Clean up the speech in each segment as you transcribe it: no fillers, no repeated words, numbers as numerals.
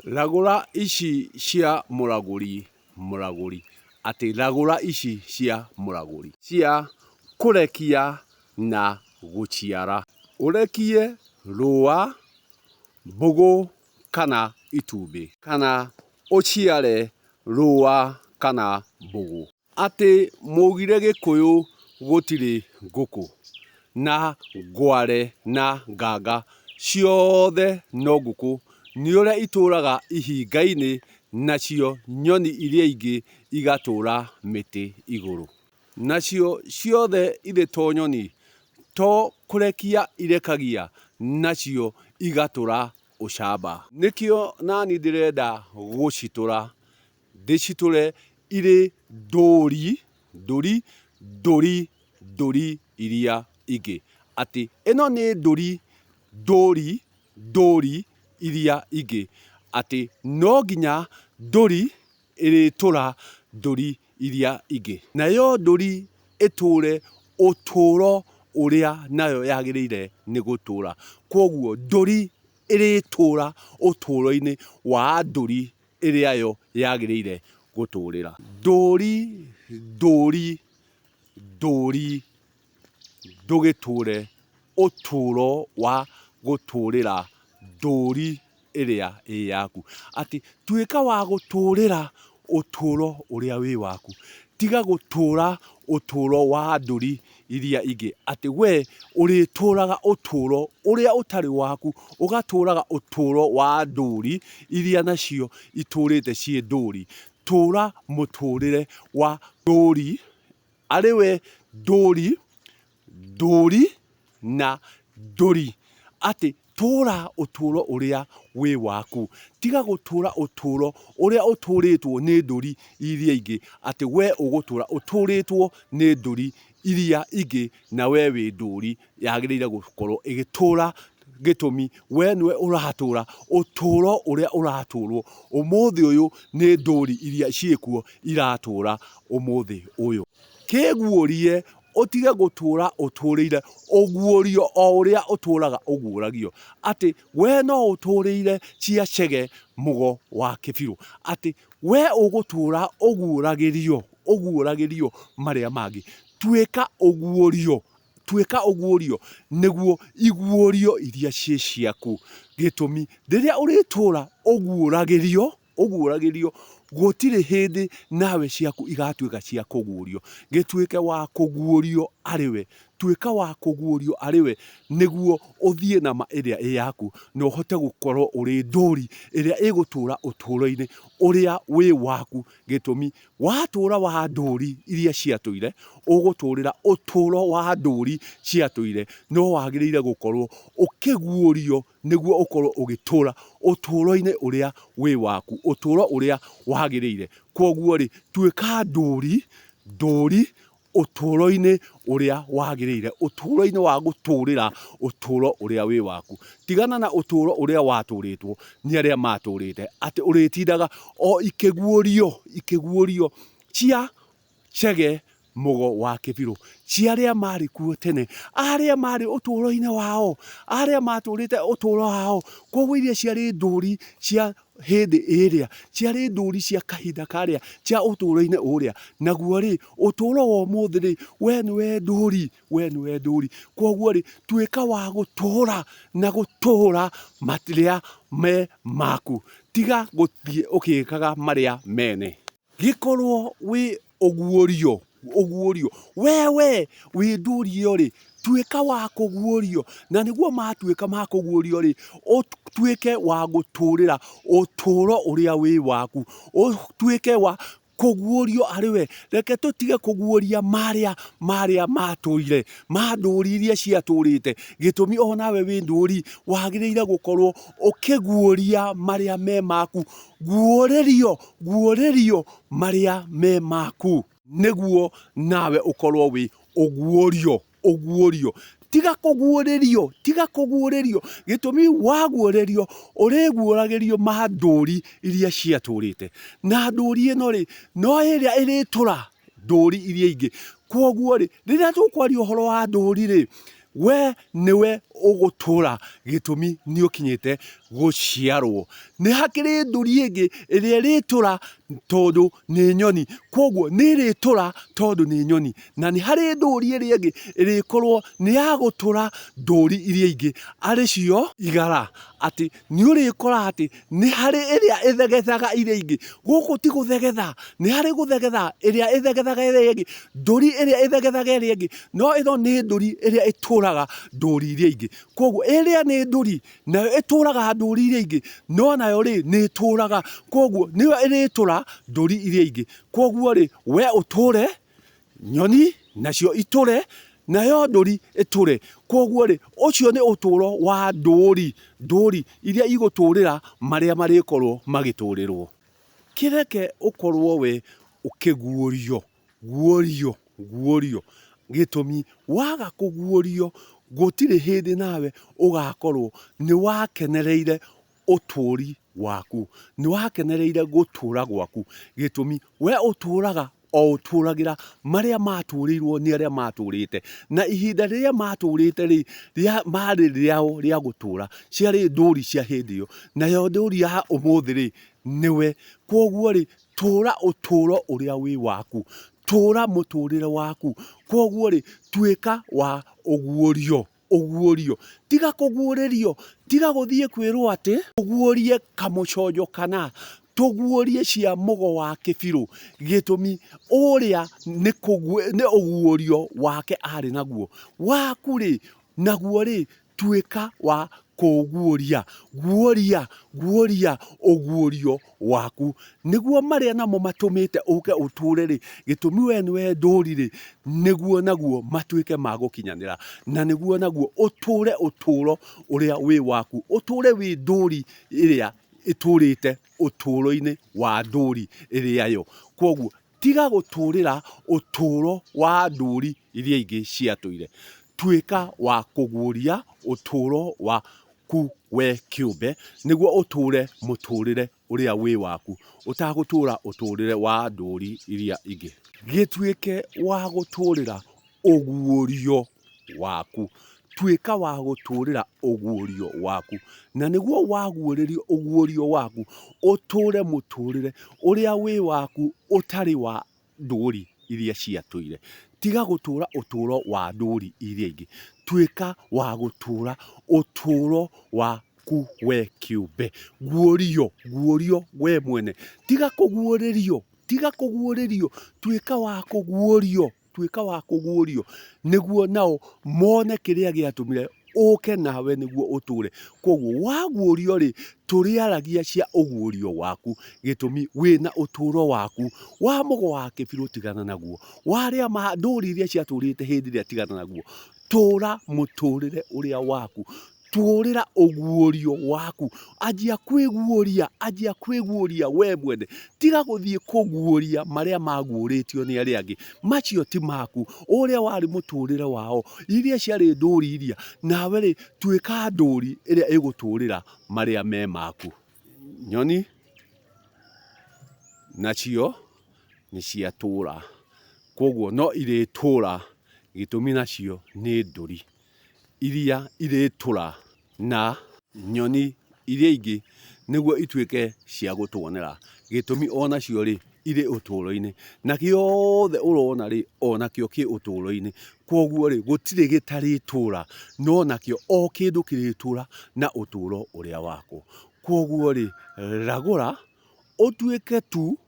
Ragũra ici cia mũragũri mũragũri, atĩ ragũra ici cia mũragũri. Cia kũrekia na gũciara. Ũrekie rũũa, mbũgũ kana itumbĩ. Kana ũciare rũũa kana mbũgũ. Atĩ mwaugire gĩkũyũ gũtirĩ ngũkũ, na ngware na nganga ciothe no ngũkũ nĩ ũrĩa itũraga ihinga-inĩ nacio nyoni iria ingĩ igatũra mĩtĩ igũrũ. Nacio ciothe irĩ to nyoni to kũrekia irekagia nacio igatũra ũcamba. Nĩkĩo nani ndĩrenda gũcitũra ndĩcitũre irĩ ndũri, ndũri, ndũri, ndũri iria ingĩ. Atĩ ĩno nĩ ndũri, ndũri, ndũri iria ingĩ. Atĩ no nginya ndũri ĩrĩtũra ndũri iria ingĩ. Nayo ndũri ĩtũre ũtũro ũrĩa nayo yagĩrĩire nĩ gũtũra. Kwoguo ndũri ĩrĩtũra ũtũro-inĩ wa ndũri ĩrĩa yo yagĩrĩire gũtũrĩra. Ndũri, ndũri, ndũri, ndũgĩtũre ũtũro wa gũtũrĩra ndũri ĩrĩa ĩ yaku. Atĩ tuĩka wa gũtũrĩra ũtũro ũrĩa wĩ waku. Tiga gũtũra ũtũro wa ndũri iria ingĩ, atĩ we ũrĩtũraga ũtũro ũrĩa ũtarĩ waku, ũgatũraga ũtũro wa ndũri iria nacio itũrĩte ciĩ ndũri. Tũra mũtũrĩre wa ndũri, arĩ we ndũri, ndũri na ndũri, atĩ tũra ũtũro ũrĩa wĩ waku. Tiga gũtũra ũtũro ũrĩa ũtũrĩtwo nĩ ndũri iria ingĩ, atĩ we ũgũtũra ũtũrĩtwo nĩ ndũri iria ingĩ na we wĩ ndũri yagĩrĩire gũkorwo ĩgĩtũra gĩtũmi we nĩwe ũratũra ũtũro ũrĩa ũratũrwo ũmũthĩ ũyũ nĩ ndũri iria ciĩkuo iratũra ũmũthĩ ũyũ. Kĩguũrie ũtige gũtũra ũtũrĩire ũguũrio o ũrĩa ũtũraga ũguũragio, atĩ we no ũtũrĩire cia Chege mũgo wa kĩbirũ, atĩ we ũgũtũra ũguũragĩrio ũguũragĩrio marĩa mangĩ. Tuĩka ũguũrio, tuĩka ũguũrio nĩguo iguũrio iria ciĩ ciaku. Gĩtũmi, rĩrĩa ũrĩtũra ũguũragĩrio, ũguũragĩrio, gũtirĩ hĩndĩ nawe ciaku igatuĩka cia kũguũrio. Gĩtuĩke wa kũguũrio arĩ we. Tuĩka wa kũguũrio arĩ we, nĩguo ũthiĩ na ma ĩrĩa ĩ yaku, na ũhote gũkorwo ũrĩ ndũri ĩrĩa ĩgũtũra ũtũũro-inĩ ũrĩa wĩ waku. Gĩtũmi, watũũra wa ndũri iria ciatũire, ũgũtũũrĩra ũtũũro wa ndũri ciatũire, no wagĩrĩire gũkorwo ũkĩguũrio nĩguo ũkorwo ũgĩtũra ũtũũro-inĩ ũrĩa wĩ waku, ũtũũro ũrĩa wagĩrĩire. Kwoguo rĩ, tuĩka ndũri, ndũri ũtũũro-inĩ ũrĩa wagĩrĩire, ũtũũro-inĩ wa gũtũũrĩra ũtũũro ũrĩa wĩ waku. Tigana na ũtũũro ũrĩa watũrĩtwo nĩ arĩa matũrĩte, atĩ ũrĩtindaga o ikĩguũrio, ikĩguũrio cia Chege Mũgo wa Kĩbirũ cia arĩa marĩ kuo tene, arĩa marĩ ũtũũro-inĩ wao, arĩa matũrĩte ũtũũro wao. Koguo iria ciarĩ ndũri cia hĩndĩ ĩrĩa, ciarĩ ndũri cia kahinda karĩa, cia ũtũũro-inĩ ũrĩa. Naguo rĩ, ũtũũro wa ũmũthĩ rĩ, we nĩwe ndũri, we nĩwe ndũri. Koguo rĩ, tuĩka wa gũtũũra na gũtũũra marĩa me maku. Tiga gũthiĩ ũgĩkaga marĩa mene. Gĩkorwo wĩ ũguũrio, ũguũrio, we we wĩ ndũri ĩyo rĩ, tuĩka wa kũguũrio, na nĩguo matuĩka ma kũguũrio rĩ, ũtuĩke wa gũtũrĩra ũtũro ũrĩa wĩ waku, ũtuĩke wa kũguũrio arĩ we. Reke tũtige kũguũria marĩa marĩa matũire, ma ndũri iria ciatũrĩte. Gĩtũmi onawe wĩ ndũri, wagĩrĩire gũkorwo ũkĩguũria marĩa me maku. Guũrĩrio, guũrĩrio marĩa me maku, nĩguo nawe ũkorwo wĩ ũguũrio, ũguũrio. Tiga kũguũrĩrio, tiga kũguũrĩrio, gĩtũmi waguũrĩrio ũrĩguũragĩrio ma ndũri iria ciatũrĩte. Na ndũri ĩno rĩ, no ĩrĩa ĩrĩtũra ndũri iria ingĩ. Kwoguo rĩ, rĩrĩa tũkwaria ũhoro wa ndũri rĩ, We nĩwe ũgũtũra gĩtũmi nĩ ũkinyĩte gũciarwo. Nĩ hakĩrĩ ndũri ĩngĩ ĩrĩa ĩrĩtũra tondũ nĩ nyoni, kwoguo nĩ ĩrĩtũra tondũ nĩ nyoni. Na nĩ harĩ ndũri ĩrĩa ĩngĩ ĩrĩkorwo nĩ ya gũtũra ndũri iria ingĩ arĩ cio igara. Atĩ nĩ ũrĩkora atĩ nĩ harĩ ĩrĩa ĩthegethaga iria ingĩ. Gũkũ ti gũthegetha, nĩ harĩ gũthegetha ĩrĩa ĩthegethaga ĩrĩa ĩngĩ, ndũri ĩrĩa ĩthegethaga ĩrĩa ĩngĩ, no ĩno nĩ ndũri ĩrĩa ĩtũraga ndũri iria ingĩ. Kwoguo ĩrĩa nĩ ndũri, nayo ĩtũraga ndũri iria ingĩ, no nayo rĩ, nĩ ĩtũraga. Kwoguo nĩyo ĩrĩtũra ndũri iria ingĩ. Kwoguo rĩ, we ũtũre, nyoni nacio itũre, nayo ndũri ĩtũre. Kwoguo rĩ, ũcio nĩ ũtũro wa ndũri, ndũri iria igũtũrĩra marĩa marĩkorwo magĩtũrĩrwo. Kĩreke ũkorwo we ũkĩguũrio, guũrio, guũrio. Gĩtũmi, waga kũguũrio, gũtirĩ hĩndĩ nawe ũgakorwo nĩ wakenereire ũtũũri waku, nĩ wakenereire gũtũũra gwaku. Gĩtũmi, we ũtũũraga o ũtũũragĩra marĩa matũũrĩirwo nĩ arĩa matũũrĩte. Na ihinda rĩrĩa matũũrĩte rĩ, marĩ rĩao rĩa gũtũũra. Ciarĩ ndũri cia hĩndĩ ĩyo. Nayo ndũri ya ũmũthĩ rĩ, nĩwe. Kwoguo rĩ, tũũra ũtũũro ũrĩa wĩ waku. Tũũra mũtũũrĩre waku. Kwoguo rĩ, tuĩka wa ũguũrio. Ũguũrio. Tiga kũguũrĩrio. Tiga gũthiĩ kwĩrwo atĩ. Tũguũrie kamũconjo kana tũguũrie cia mũgo wa kĩbirũ. Gĩtũmi, ũrĩa nĩ nĩ ũguũrio wake arĩ naguo. Waku-rĩ, naguo-rĩ, tuĩka wa kũũguũria. Guũria, guũria ũguũrio waku. Nĩguo marĩa namo matũmĩte ũke ũtũũre-rĩ, gĩtũmi we nĩwe ndũri-rĩ, nĩguo naguo matuĩke ma gũkinyanĩra, na nĩguo naguo ũtũũre ũtũũro ũrĩa wĩ waku, ũtũũre wĩ ndũri ĩrĩa ĩtũũrĩte ũtũũro-inĩ wa ndũri ĩrĩa yo. Kwoguo tiga gũtũũrĩra ũtũũro wa ndũri iria ingĩ ciatũire. Tuĩka wa kũguũria ũtũũro waku we kĩũmbe, nĩguo ũtũũre mũtũũrĩre ũrĩa wĩ waku, ũtagũtũũra ũtũũrĩre wa ndũri iria ingĩ. Gĩtuĩke wa gũtũũrĩra ũguũrio waku. Tuĩka wa gũtũũrĩra ũguũrio waku. Na nĩguo waguũrĩrio ũguũrio waku, ũtũũre mũtũũrĩre ũrĩa wĩ waku ũtarĩ wa ndũri iria ciatũire. Tiga gũtũũra ũtũũro wa ndũri iria ingĩ. Tuĩka wa gũtũũra ũtũũro waku we kĩũmbe. Guũrio, guũrio we mwene. Tiga kũguũrĩrio, tiga kũguũrĩrio, tuĩka wa kũguũrio, tuĩka wa kũguũrio, nĩguo nao mone kĩrĩa gĩatũmire ũke nawe nĩguo ũtũre. Kwoguo waguũrio rĩ, tũrĩaragia cia ũguũrio waku, gĩtũmi wĩna ũtũro waku. Wa mũgo wa kĩbirũ tigana naguo, wa arĩa ma ndũri iria ciatũrĩte hĩndĩ ĩrĩa tigana naguo. Tũra mũtũrĩre ũrĩa waku. Tũũrĩra ũguũrio waku. Anjia kwĩguũria, anjia kwĩguũria we mwene. Tiga gũthiĩ kũguũria marĩa maguũrĩtio nĩ arĩa angĩ. Macio ti maku. Ũrĩa warĩ mũtũũrĩre wao, iria ciarĩ ndũri iria, nawe rĩ, tuĩka ndũri ĩrĩa ĩgũtũũrĩra marĩa me maku. Nyoni nacio nĩ ciatũra. Kwoguo no irĩtũra, gĩtũmi nacio nĩ ndũri. Iria irĩtũra na nyoni iria ingĩ nĩguo ituĩke cia gũtuonera. Gĩtũmi o nacio-rĩ, irĩ ũtũũro-inĩ. Na gĩothe ũrona-rĩ, o nakĩo kĩ ũtũũro-inĩ. Kwoguo-rĩ, gũtirĩ gĩtarĩtũra, no nakĩo o kĩndũ kĩrĩtũra na ũtũũro ũrĩa wakwo. Kwoguo-rĩ, ragũra ũtuĩke tu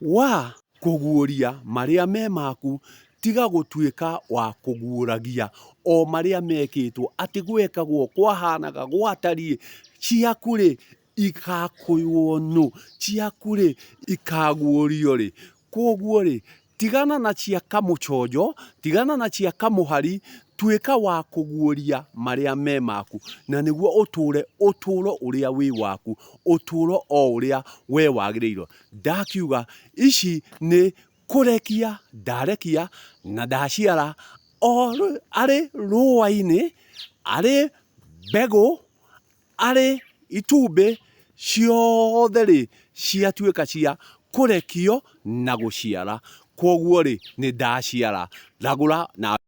wa. Kũguũria marĩa me maku, tiga gũtuĩka wa kũguũragia o marĩa mekĩtwo, atĩ gwekagwo, kwahanaga, gwatariĩ, ciaku-rĩ, ikakũywo nũ? Ciaku-rĩ, ikaguũrio rĩ? Kwoguo-rĩ, tigana na cia kamũconjo, tigana na cia kamũhari, tuĩka wa kũguũria marĩa me maku, na nĩguo ũtũũre ũtũũro ũrĩa wĩ waku, ũtũũro o ũrĩa we wagĩrĩirwo. Ndakiuga ici nĩ kũrekia ndarekia na ndaciara o arĩ rũa-inĩ, arĩ mbegũ, arĩ itumbĩ, ciothe-rĩ, ciatuĩka cia kũrekio na gũciara. Kwoguo-rĩ, nĩ ndaciara. Ragũra na.